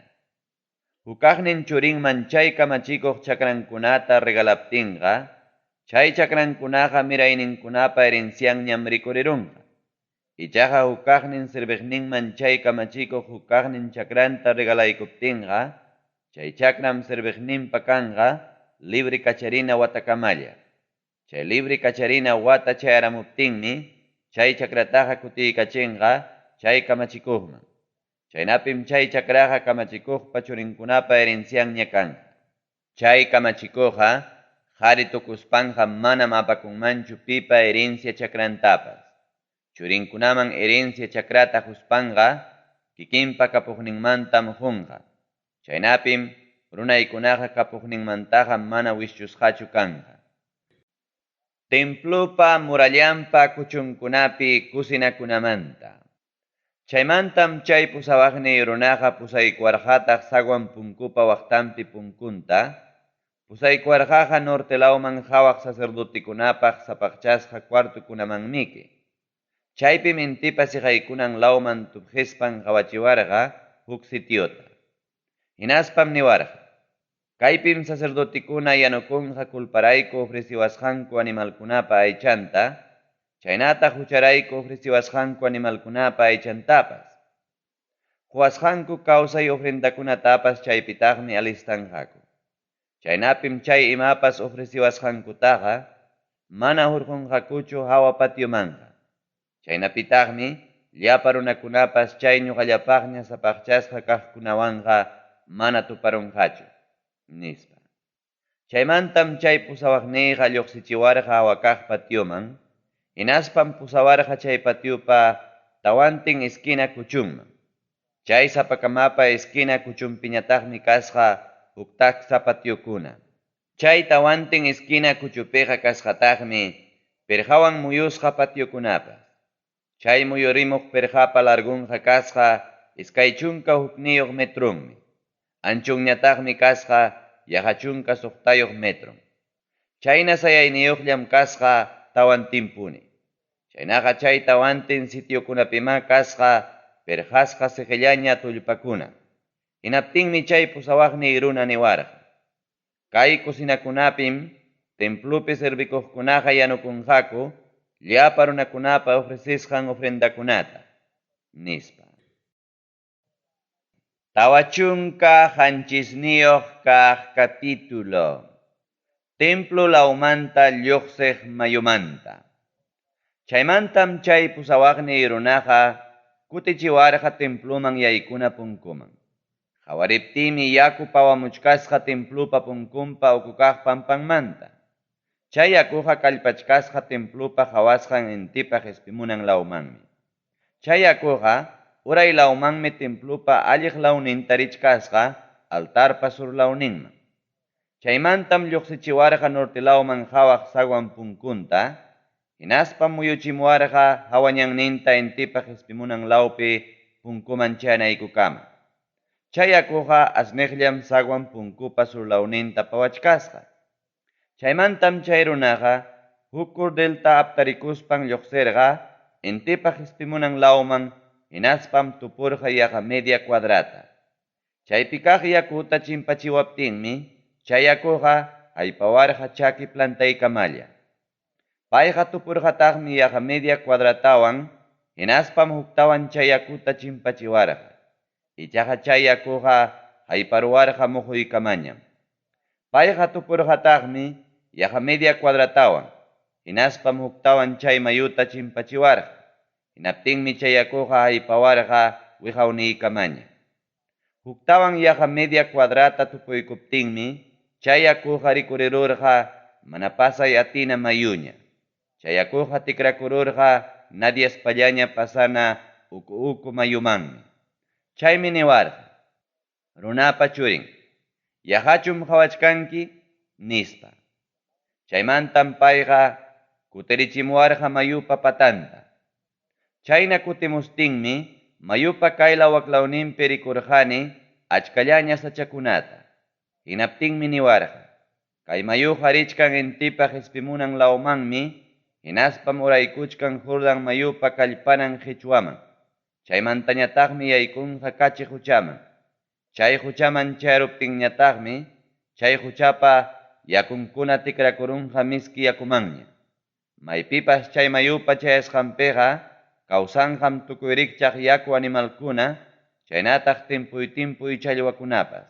Hukaqnin churinman chay kamachikuq chakrankunata regalaptinqa, chay chakrankunaqa mirayninkunapa herencianñam rikurirunqa. Ichaqa hukaqnin serviqninman chay kamachikuq hukaqnin chakranta regalaykuptinqa, chay chakram serviqninpa kanqa libre kacharina watakamalla. Chay libre kacharina wata chayaramuptinmi, chay chakrataqa kutiykachinqa chay kamachikuqman. Chaynapim chay chakraqa kamachikuqpa churinkunapa herencianña kanqa. Chay kamachikuqqa qhari tukuspanqa manam apakunmanchu pipa herencia chakrantapas. Churinkunaman herencia chakrata quspanqa kikinpa kapuqninmantam qunqa. Chaynapim runaykunaqa kapuqninmantaqa mana wischusqachu kanqa. Templopa murallanpa kuchunkunapi kusinakunamanta. Chaymantam chay pusawaqniy runaqa pusaykuwarqataq zaguan punkupa waqtanpi punkunta, pusaykuwarqaqa norte lawman qawaq sacerdotekunapaq sapaqchasqa cuartokunamanmiki. Chaypim intipa siqaykunan lawman tupqispan qawachiwarqa huk sitiota. Hinaspam niwarqa, kaypim sacerdotekuna yanukunqa culparayku ofreciwasqanku animalkunapa aychanta, chaynataq hucharayku ofreciwasqanku animalkunapa aychantapas. Quwasqanku kawsay ofrendakunatapas chaypitaqmi alistanqaku. Chaynapim chay imapas ofreciwasqankutaqa mana hurqunqakuchu hawa patiomanqa. Chaynapitaqmi llapa runakunapas chay ñuqallapaqña sapaqchasqa kaqkunawanqa mana tuparunqachu, nispa. Chaymantam chay pusawaqniyqa lluqsichiwarqa hawa kaq patioman, hinaspam pusawarqa chay patiopa tawantin esquina kuchunman. Chay sapakamapa esquina kuchunpiñataqmi kasqa huk taksa patiokuna. Chay tawantin esquina kuchupiqa kasqataqmi pirqawan muyusqa patiokunapas. Chay muyurimuq pirqapa largunqa kasqa 21 metrunmi. Anchunñataqmi kasqa 16 metron. Chayna sayayniyuqllam kasqa tawantinpuni. Chaynaqa chay tawantin sitiokunapimá kasqa perqasqa seqellaña tullpakuna. Hinaptinmi chay pusawaqniy runa niwarqa, Kay cocinakunapim templopi servikuqkunaqa yanukunqaku llapa runakunapa ofrecesqan ofrendakunata, nispa. 47 kaq capítulo. Templo lawmanta lluqsiq mayumanta. Chaymantam chay pusawaqniy runaqa kutichiwarqa temploman yaykuna punkuman. Qawariptiymi yaku pawamuchkasqa templopa punkunpa ukukaq pampanmanta. Chay yakuqa kallpachkasqa templopa qawasqan intipa qespimunan lawmanmi. Chay yakuqa uray lawmanmi templopa alliq lawninta richkasqa altarpa sur lawninman. Chaymantam lluqsichiwarqa norte lawman qawaq zaguan punkunta, hinaspam muyuchimuwarqa hawañanninta intipa qespimunan lawpi punkuman chayanaykukama. Chay yakuqa asniqllam zaguan punkupa sur lawninta pawachkasqa. Chaymantam chay runaqa huk cordelta aptarikuspan lluqsirqa intipa qespimunan lawman hinaspam tupurqa yaqa media cuadrata. Chaypi kaq yakuta chimpachiwaptinmi chay yakuqa haypawarqa chaki plantaykamalla. Payqa tupurqataqmi yaqa media cuadratawan hinaspam huktawan chay yakuta chimpachiwarqa. Ichaqa chay yakuqa hayparuwarqa muhuykamañam. Payqa tupurqataqmi yaqa media cuadratawan, hinaspam huktawan chay mayuta chimpachiwarqa. Hinaptinmi chay yakuqa haypawarqa wiqawniykamaña. Huktawan yaqa media cuadrata tupuykuptinmi chay yakuqa rikurirurqa mana pasay atina mayuña. Chay yakuqa tikrakururqa nadiaspallaña pasana uku-uku mayumanmi. Chaymi niwarqa, Runapa churin, yaqachum qawachkanki? nispa. Chaymantam payqa kutirichimuwarqa mayupa patanta. Chayna kutimustinmi mayupa kaylaw waklawninpi rikurqani achkallaña sachakunata. Hinaptinmi niwarqa, Kay mayuqa richkan intipa qespimunan lawmanmi, hinaspam uraykuchkan Jordan mayupa kallpanan qechwaman. Chaymantañataqmi yaykunqa Kachi quchaman. Chay quchaman chayaruptinñataqmi chay quchapa yakunkuna tikrakurunqa miski yakumanña. Maypipas chay mayupa chayasqanpiqa kawsanqam tukuy rikchaq yaku animalkuna chaynataq timpuy-timpuy challwakunapas.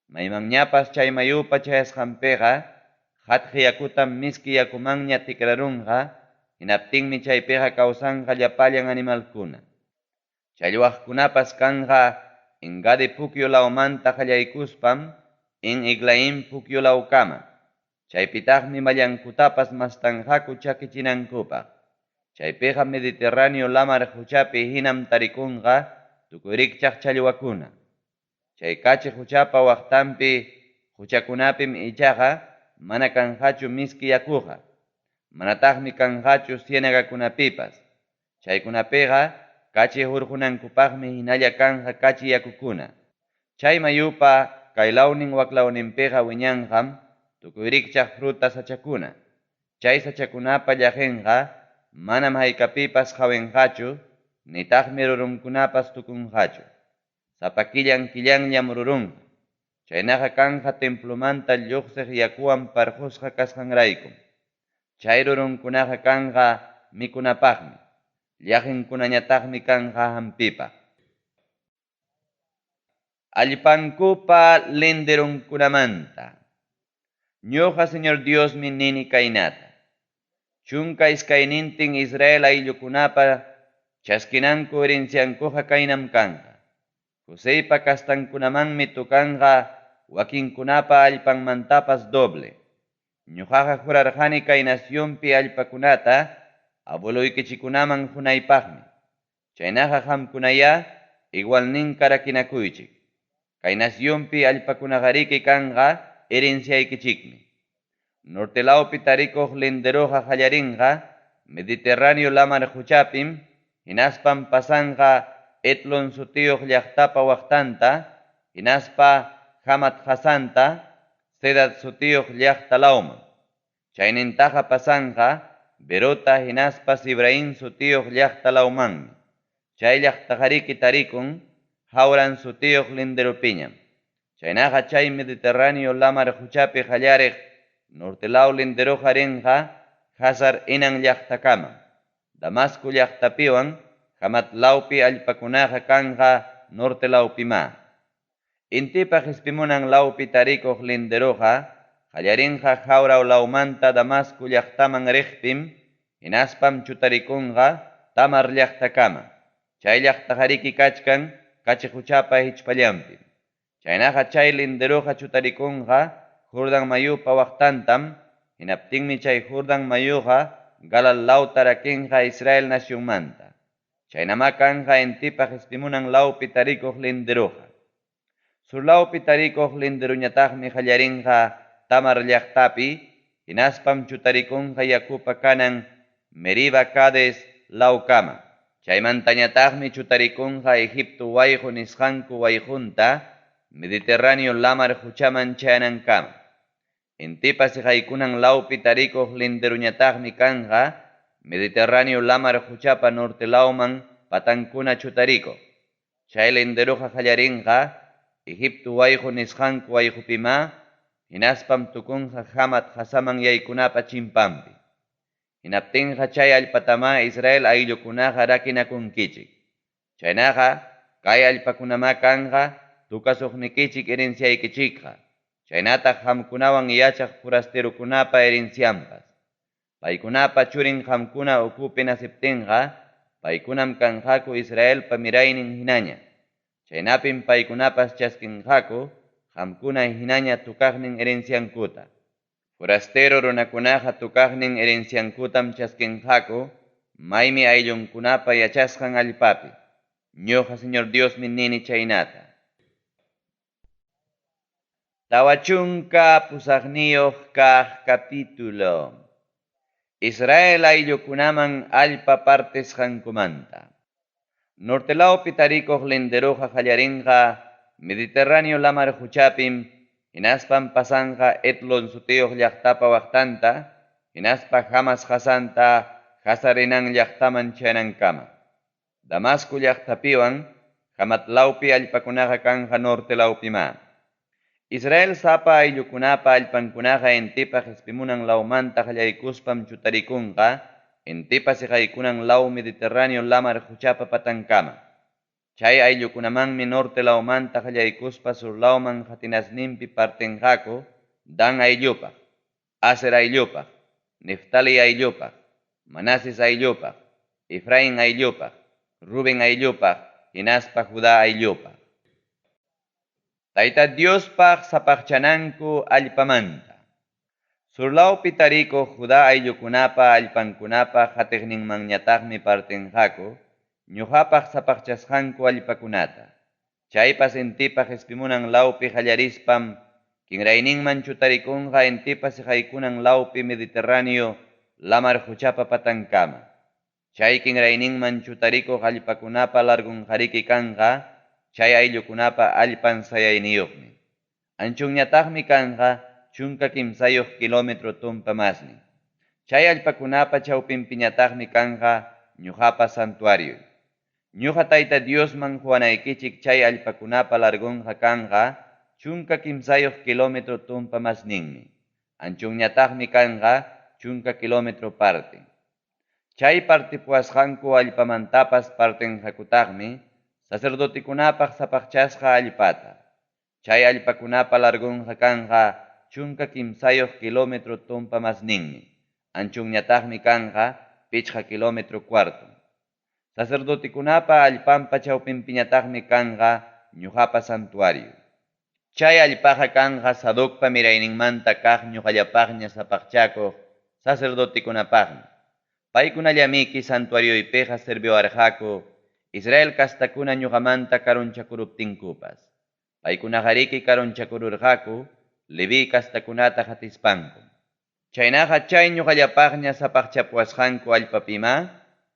Maymanñapas chay mayupa chayasqanpiqa qatqi yakutam miski yakumanña tikrarunqa, hinaptinmi chaypiqa kawsanqa llapallan animalkuna. Challwaqkunapas kanqa En-Gadi pukyu lawmanta qallaykuspam En-Eglaim pukyu lawkama. Chaypitaqmi mallankutapas mastanqaku chakichinankupaq. Chaypiqa Mediterráneo lamar quchapi hinam tarikunqa tukuy rikchaq challwakuna. Chay Kachi quchapa waqtanpi quchakunapim ichaqa mana kanqachu miski yakuqa. Manataqmi kanqachu ciénagakunapipas. Chaykunapiqa kachi hurqunankupaqmi hinalla kanqa kachi yakukuna. Chay mayupa kaylawnin waklawninpiqa wiñanqam tukuy rikchaq fruta sachakuna. Chay sachakunapa llaqinqa manam haykapipas qawinqachu, nitaqmi rurunkunapas tukunqachu. Sapa killan killanllam rurunqa. Chaynaqa kanqa templomanta lluqsiq yakuwan parqusqa kasqanraykum. Chay rurunkunaqa kanqa mikunapaqmi, llaqinkunañataqmi kanqa hampipaq. Allpankupa linderonkunamanta. Ñuqa Señor Diosmi nini kaynata: 12 Israel ayllukunapa chaskinanku herenciankuqa kaynam kanqa. Joseypa castankunamanmi tocanqa wakinkunapa allpanmantapas doble. Ñuqaqa jurarqani kay nacionpi allpakunata abueloykichikkunaman qunaypaqmi. Chaynaqa qamkunayá igualninka rakinakuychik. Kay nacionpi allpakunaqariki kanqa herenciaykichikmi. Norte lawpi tarikuq linderoqa qallarinqa Mediterráneo lamar quchapim, hinaspam pasanqa Hetlon sutiyuq llaqtapa waqtanta, hinaspa Hamat qasanta, Zedad sutiyuq llaqta lawman. Chaynintaqa pasanqa Berota hinaspa Sibraín sutiyuq llaqta lawmanmi. Chay llaqtaqariki tarikun Hauran sutiyuq linderopiñam. Chaynaqa chay Mediterráneo lamar quchapi qallariq norte law linderoqa rinqa Hazar Enan llaqtakama. Damasco llaqtapiwan Hamat lawpi allpakunaqa kanqa norte lawpimá. Intipa qispimunan lawpi tarikuq linderoqa qallarinqa Jauraw lawmanta Damasco llaqtaman riqpim, hinaspam chutarikunqa Tamar llaqtakama. Chay llaqtaqariki kachkan Kachi quchapa hichpallanpim. Chaynaqa chay linderoqa chutarikunqa Jordan mayupa waqtantam, hinaptinmi chay Jordan mayuqa Galal lawta rakinqa Israel nacionmanta. Chaynamá kanqa intipa qispimunan lawpi tarikuq linderoqa. Sur lawpi tarikuq linderoñataqmi qallarinqa Tamar llaqtapi, hinaspam chutarikunqa yakupa kanan Meriba Cades lawkama. Chaymantañataqmi chutarikunqa Egipto wayqu nisqanku wayqunta Mediterráneo lamar quchaman chayanankama. Intipa siqaykunan lawpi tarikuq linderoñataqmi kanqa Mediterráneo lamar quchapa norte lawman patankuna chutarikuq. Chay linderoqa qallarinqa Egipto wayqu nisqanku wayqupimá, hinaspam tukunqa Hamat qasaman yaykunapa chimpanpi. Hinaptinqa chay allpatamá Israel ayllukunaqa rakinakunkichik. Chaynaqa kay allpakunamá kanqa tukasuqnikichik herenciaykichikqa, chaynataq qamkunawan yachaq forasterokunapa herencianpas. Paykunapa churin qamkuna ukupi naciptinqa, paykunam kanqaku Israelpa miraynin hinaña. Chaynapim paykunapas chaskinqaku qamkuna hinaña tukaqnin herenciankuta. Forastero runakunaqa tukaqnin herenciankutam chaskinqaku maymi ayllunkunapa yachasqan allpapi. Ñuqa Señor Diosmi nini chaynata. 48 kaq capítulo. Israel ayllukunaman allpa partisqankumanta. Norte lawpi tarikuq linderoqa qallarinqa Mediterráneo lamar quchapim, hinaspam pasanqa Etlon sutiyuq llaqtapa waqtanta, hinaspa Hamas qasanta Hazarenan llaqtaman chayanankama. Damasco llaqtapiwan Hamat lawpi allpakunaqa kanqa norte lawpimá. Israel sapa ayllukunapa allpankunaqa intipa qispimunan lawmanta qallaykuspam chutarikunqa intipa siqaykunan law Mediterráneo lamar quchapa patankama. Chay ayllukunamanmi norte lawmanta qallaykuspa sur lawman qatinasninpi partinqaku Dan ayllupaq, Aser ayllupaq, Neftali ayllupaq, Manases ayllupaq, Efraín ayllupaq, Rubén ayllupaq, hinaspa Judá ayllupaq. Tayta Diospaq sapaqchananku allpamanta. Sur lawpi tarikuq Judá ayllukunapa allpankunapa qatiqninmanñataqmi partinqaku ñuqapaq sapaqchasqanku allpakunata. Chaypas intipa qispimunan lawpi qallarispam kinrayninman chutarikunqa intipa siqaykunan lawpi Mediterráneo lamar quchapa patankama. Chay kinrayninman chutarikuq allpakunapa largunqariki kanqa chay ayllukunapa allpan sayayniyuqmi. Anchunñataqmi kanqa 13 kilómetro tumpa masnin. Chay allpakunapa chawpinpiñataqmi kanqa ñuqapa santuario. Ñuqa Tayta Diosman quwanaykichik chay allpakunapa largunqa kanqa 13 kilómetro tumpa masninmi. Anchunñataqmi kanqa 10 kilómetro parte. Chay partipuwasqanku allpamantapas partinqakutaqmi sacerdotekunapaq sapaqchasqa allpata. Chay allpakunapa largunqa kanqa 13 kilómetro tumpa masninmi. Anchunñataqmi kanqa 5 kilómetro cuarto. Sacerdotekunapa allpanpa chawpinpiñataqmi kanqa ñuqapa santuario. Chay allpaqa kanqa Sadocpa mirayninmanta kaq ñuqallapaqña sapaqchakuq sacerdotekunapaqmi. Paykunallamiki santuarioypiqa serviwarqaku Israel kastakuna ñuqamanta karunchakuruptinkupas. Paykunaqariki karunchakururqaku Leví kastakunata qatispanku. Chaynaqa chay ñuqallapaqña sapaqchapuwasqanku allpapimá,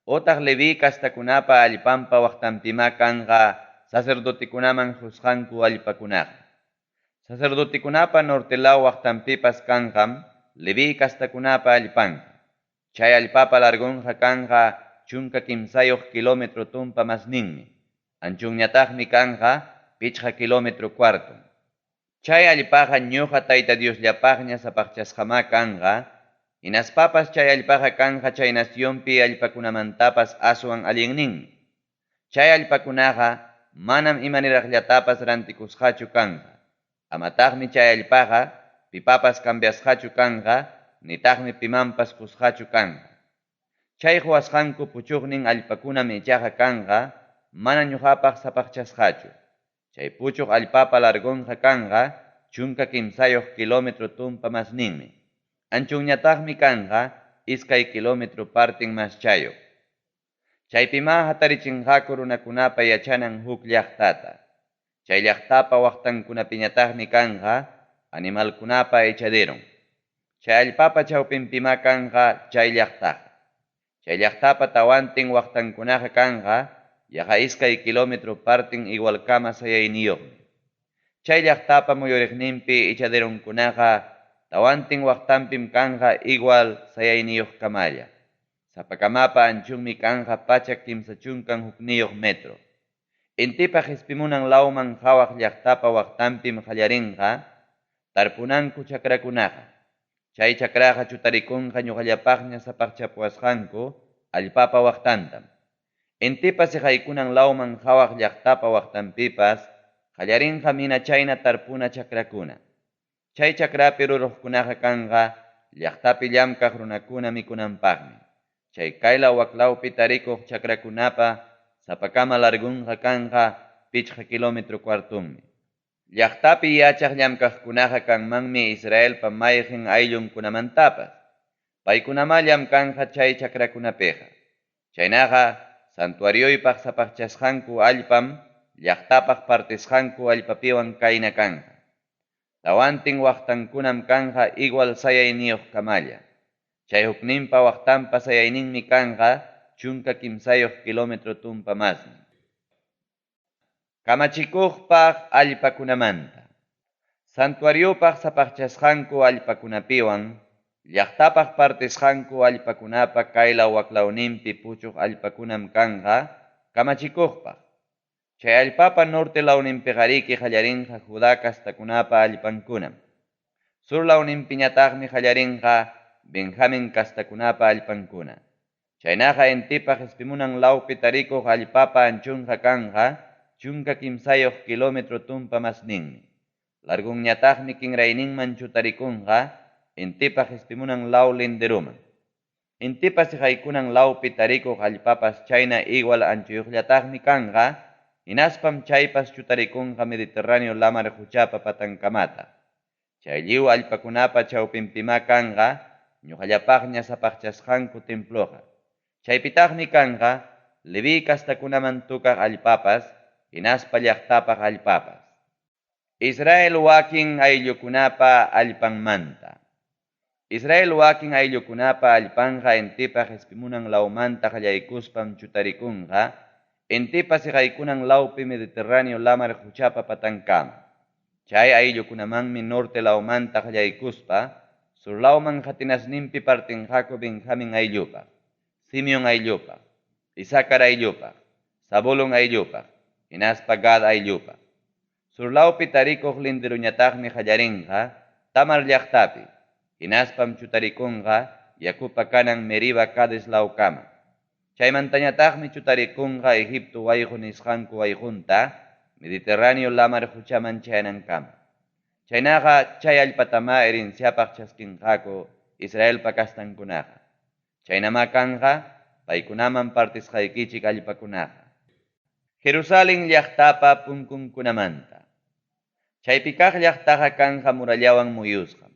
otaq Leví kastakunapa allpanpa waqtanpimá kanqa sacerdotekunaman qusqanku allpakunaqa. Sacerdotekunapa norte law waqtanpipas kanqam Leví kastakunapa allpanqa. Chay allpapa largonqa kanqa 13 kilómetro tumpa masninmi. Anchunñataqmi kanqa 5 kilómetro cuarton. Chay allpaqa ñuqa Tayta Diosllapaqña sapaqchasqamá kanqa, hinaspapas chay allpaqa kanqa chay nacionpi allpakunamantapas aswan allinninmi. Chay allpakunaqa manam imaniraqllatapas rantikusqachu kanqa. Amataqmi chay allpaqa pipapas cambiasqachu kanqa, nitaqmi pimanpas qusqachu kanqa. Chay quwasqanku puchuqnin allpakunam ichaqa kanqa, mana ñuqapaq sapaqchasqachu. Chay puchuq allpapa largonqa kanqa 13 kilómetro tumpa masninmi. Anchunñataqmi kanqa 2 kilómetro partin maschayuq. Chaypimá hatarichinqaku runakunapa yachanan huk llaqtata. Chay llaqtapa waqtankunapiñataqmi kanqa animalkunapa echaderon. Chay allpapa chawpinpimá kanqa chay llaqtaqa. Chay llaqtapa tawantin waqtankunaqa kanqa yaqa 2 kilómetro partin igualkama sayayniyuqmi. Chay llaqtapa muyuriqninpi echaderonkunaqa tawantin waqtanpim kanqa igual sayayniyuqkamalla. Sapakamapa anchunmi kanqa 131 metro. Intipa qispimunan lawman qawaq llaqtapa waqtanpim qallarinqa tarpunanku chakrakunaqa. Chay chakraqa chutarikunqa ñuqallapaqña sapaqchapuwasqanku allpapa waqtantam. Intipa siqaykunan lawman qawaq llaqtapa waqtanpipas qallarinqa mina chayna tarpuna chakrakuna. Chay chakrapi ruruqkunaqa kanqa llaqtapi llamkaq runakuna mikunanpaqmi. Chay kaylaw waklawpi tarikuq chakrakunapa sapakama largunqa kanqa 5 kilómetro cuartonmi. Llaqtapi yachaq llamkaqkunaqa kanmanmi Israelpa mayqin ayllunkunamantapas. Paykunamá llamkanqa chay chakrakunapiqa. Chaynaqa santuarioypaq sapaqchasqanku allpam llaqtapaq partisqanku allpapiwan kayna kanqa. Tawantin waqtankunam kanqa igual sayayniyuqkamalla. Chay hukninpa waqtanpa sayayninmi kanqa 13 kilómetro tumpa masnin. Kamachikuqpaq allpakunamanta. Santuariopaq sapaqchasqanku allpakunapiwan, llaqtapaq partisqanku allpakunapa kaylaw waklawninpi puchuq allpakunam kanqa kamachikuqpaq. Chay allpapa norte lawninpiqariki qallarinqa Judá kastakunapa allpankunam. Sur lawninpiñataqmi qallarinqa Benjamin kastakunapa allpankuna. Chaynaqa intipa qispimunan lawpi tarikuq allpapa anchunqa kanqa 13 kilómetro tumpa masninmi. Largunñataqmi kinrayninman chutarikunqa intipa qispimunan law linderuman. Intipa siqaykunan lawpi tarikuq allpapas chayna igual anchuyuqllataqmi kanqa, hinaspam chaypas chutarikunqa Mediterráneo lamar quchapa patankamata. Chay lliw allpakunapa chawpinpimá kanqa ñuqallapaqña sapaqchasqanku temploqa. Chaypitaqmi kanqa Leví kastakunaman tukaq allpapas, hinaspa llaqtapaq allpapas. Israel wakin ayllukunapa allpanmanta. Israel wakin ayllukunapa allpanqa intipa qispimunan lawmanta qallaykuspam chutarikunqa intipa siqaykunan lawpi Mediterráneo lamar quchapa patankama. Chay ayllukunamanmi norte lawmanta qallaykuspa sur lawman qatinasninpi partinqaku Benjamin ayllupaq, Simeon ayllupaq, Isacar ayllupaq, Zabulón ayllupaq, hinaspa Gad ayllupaq. Sur lawpi tarikuq linderuñataqmi qallarinqa Tamar llaqtapi, hinaspam chutarikunqa yakupa kanan Meriba Cades lawkama. Chaymantañataqmi chutarikunqa Egipto wayqu nisqanku wayqunta Mediterráneo lamar quchaman chayanankama. Chaynaqa chay allpatamá herenciapaq chaskinqaku Israelpa kastankunaqa. Chaynamá kanqa paykunaman partisqaykichik allpakunaqa. Jerusalén llaqtapa punkunkunamanta. Chaypi kaq llaqtaqa kanqa murallawan muyusqam.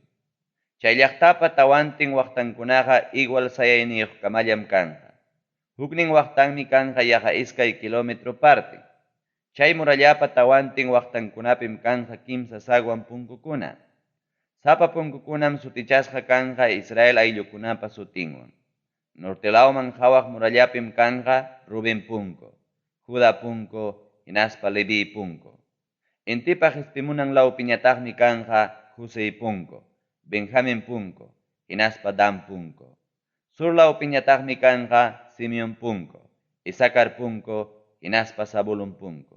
Chay llaqtapa tawantin waqtankunaqa igual sayayniyuqkamallam kanqa. Huknin waqtanmi kanqa yaqa 2 kilómetro partin. Chay murallapa tawantin waqtankunapim kanqa 3 sagwan punkukuna. Sapa punkukunam sutichasqa kanqa Israel ayllukunapa sutinwan. Norte lawman qawaq murallapim kanqa Rubén punku, Judá punku, hinaspa Leví punku. Intipa qispimunan lawpiñataqmi kanqa José punku, Benjamin punku, hinaspa Dan punku. Surlawpiñataqmi kanqa Simeon punku, Isacar punku hinaspa Zabulon punku.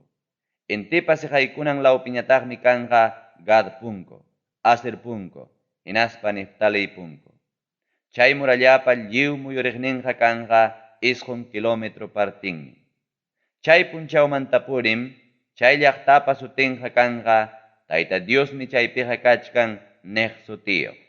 Intipa seqaykunan lawpiñataqmi kanqa Gad punku, Aser punku hinaspa Neftaliy punku. Chay murallapa lliw muyuriqninqa kanqa 9 kilómetro partinmi. Chay punchawmantapurim chay llaqtapa sutinqa kanqa Tayta Diosmi chaypiqa kachkan niq sutiyuq.